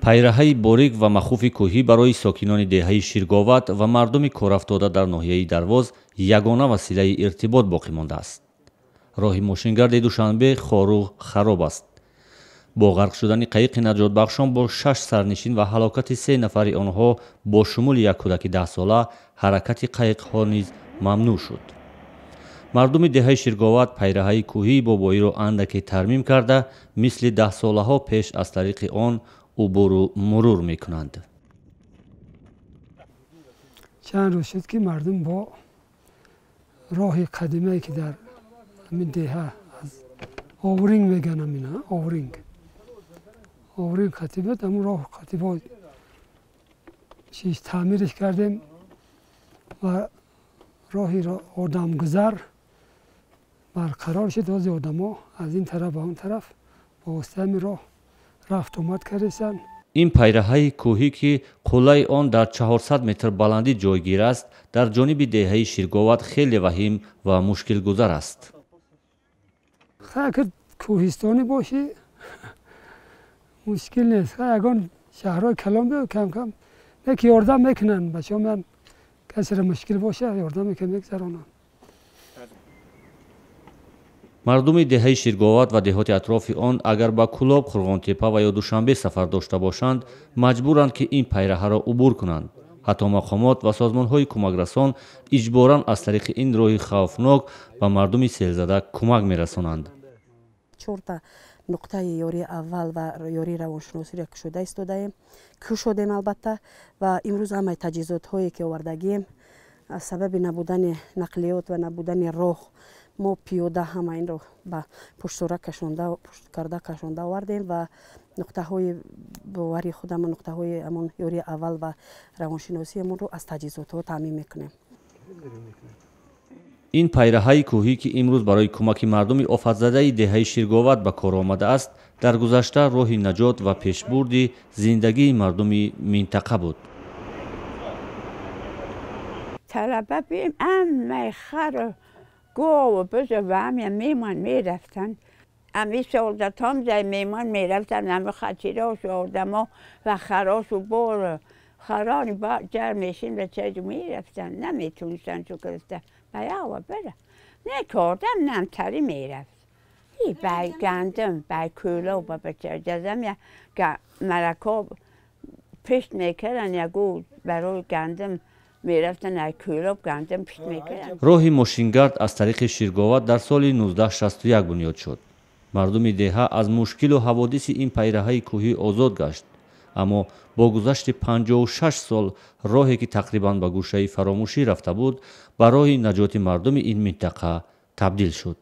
Пайраҳаи борик ва махуфи кӯҳӣ барои сокинони деҳаи Ширговат ва мардуми корафтода дар ноҳияи Дарвоз ягона василаи иртибот боқӣ мондааст. Роҳи мошингарди Душанбе Хоруғ хароб аст. Бо ғарқ шудани қайиқи наҷотбахшон бо 6 сарнишин ва ҳалокати 3 нафари онҳо бо шумули як кӯдаки 10-сола ҳаракати қайиқҳо низ мамнӯъ шуд. Мардуми деҳаи Ширговат пайраҳаи кӯҳии бобоиро андаке тармим карда, мисли 10 солаҳо пеш аз тариқи он убуру мурур мекунанд. Чанд рӯз шуд, ки мардум бо роҳи қадимае, ки дар ҳамин деҳа аз овринг мегӯянд, ҳамина овринг қатӣ буд, ҳамун роҳ қатӣ бо чиз таъмирش кардем ва роҳи одамгузар барқарор шуд. Ҳози одамо аз ин тараф ба он тараф бо воситаи ҳамин роҳ рафту омад кардесанд. Ин пайраҳаи кӯҳӣ, ки қуллаи он дар 400 метр баландӣ ҷойгир аст, дар ҷониби деҳаи Ширговат хеле ваҳим ва мушкилгузар аст. Агар кӯҳистонӣ бошӣ, мушкил нест. Ягон шаҳрҳои калон биё, кам кам не ки ёрдам мекунанд бачаҳо. Ман касеро мушкил боша, ёрдам мекунанд, мегузаронанд. Мардуми деҳаи Ширговат ва деҳоти атрофи он агар ба Кӯлоб, Қурғонтеппа ва ё Душанбе сафар дошта бошанд, маҷбуранд, ки ин пайраҳаро убур кунанд. Ҳатто мақомот ва созмонҳои кӯмакрасон иҷборан аз тариқи ин роҳи хавфнок ба мардуми селзада кӯмак мерасонанд. Чорта нуқтаи ёрии аввал ва ёрии равоншиносиро кушода истодаем, кушодем албатта, ва имрӯз ҳамаи таҷҳизотҳое, ки овардагием, аз сабаби набудани нақлиёт ва набудани роҳ мо пиёда ҳама инро ба пуштсура кашонда, пушт карда кашонда овардем ва нуқтаҳои бовари худамон, нуқтаҳои ҳамон ёрии аввал ва равоншиносиамонро аз таҷҳизотҳо таъмин мекунем. Ин пайраҳаи кӯҳӣ, ки имрӯз барои кӯмаки мардуми офатзадаи деҳаи Ширговат ба кор омадааст, дар гузашта роҳи наҷот ва пешбурди зиндагии мардуми минтақа буд. Талаба бим, ҳамаи хару гову бузу ва ҳамя мемон мерафтанд. Ами солдатам зай мемон мерафтанд, ами хатирошу одамо ва харошу бору харони ҷар мешин ва чайду мерафтанд, наметунистанд чу гирифта ба ява бира. Не ки одам намтарӣ мерафт. И бай гандум, бай кӯло ба бачаҷазам я марако пишт мекарданд, ягу барои гандум мерафтанд, ай Кӯлоб гандум пишт мекарданд. Роҳи мошингард аз тариқи Ширговат дар соли 1961 бунёд шуд. Мардуми деҳа аз мушкилу ҳаводиси ин пайраҳаи кӯҳӣ озод гашт, аммо бо гузашти 56 сол роҳе, ки тақрибан ба гӯшаи фаромӯшӣ рафта буд, ба роҳи наҷоти мардуми ин минтақа табдил шуд.